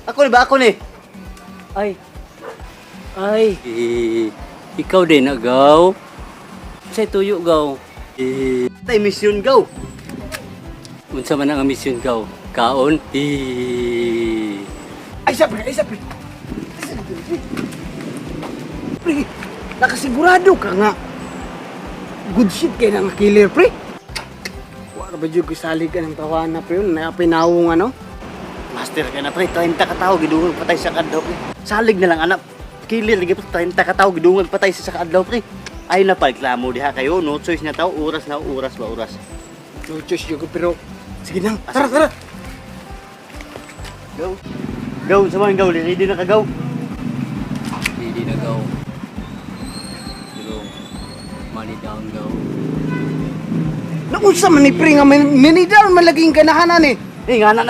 Ako ni ba, ako ni? Ay. Ay. Eh, ikaw din na, Gaw. Say tuyo, Gaw. Eh, Tay mission, gaw. Unsa man ang mission, Gaw? Kaon? Eh. Ay, sa pre, ay sa pre. Ay, sa pre. Pre, nakasigurado ka nga. Good shit kay na nga killer, pre. Wa ra ba jud ko salig ka ng tawana, pre? Napinawong ano? Master ka na, pre, 30 ka tao gidungag patay sa kadlaw, pre. Salig na lang, anak. Killer lagi, pre, 30 ka tao gidungag patay sa kadlaw, pre. Ay na pagklamo diha kayo, no choice na tao, oras na oras ba oras. No choice jud ko, pero sige lang. Tara, tara. Go. Go, sa mga go, ready na ka, go. Hindi na, Gaw. Pero, money down, Gaw. Naunsa man ni pre nga manidal man laging ganahanan eh. Eh, nga na.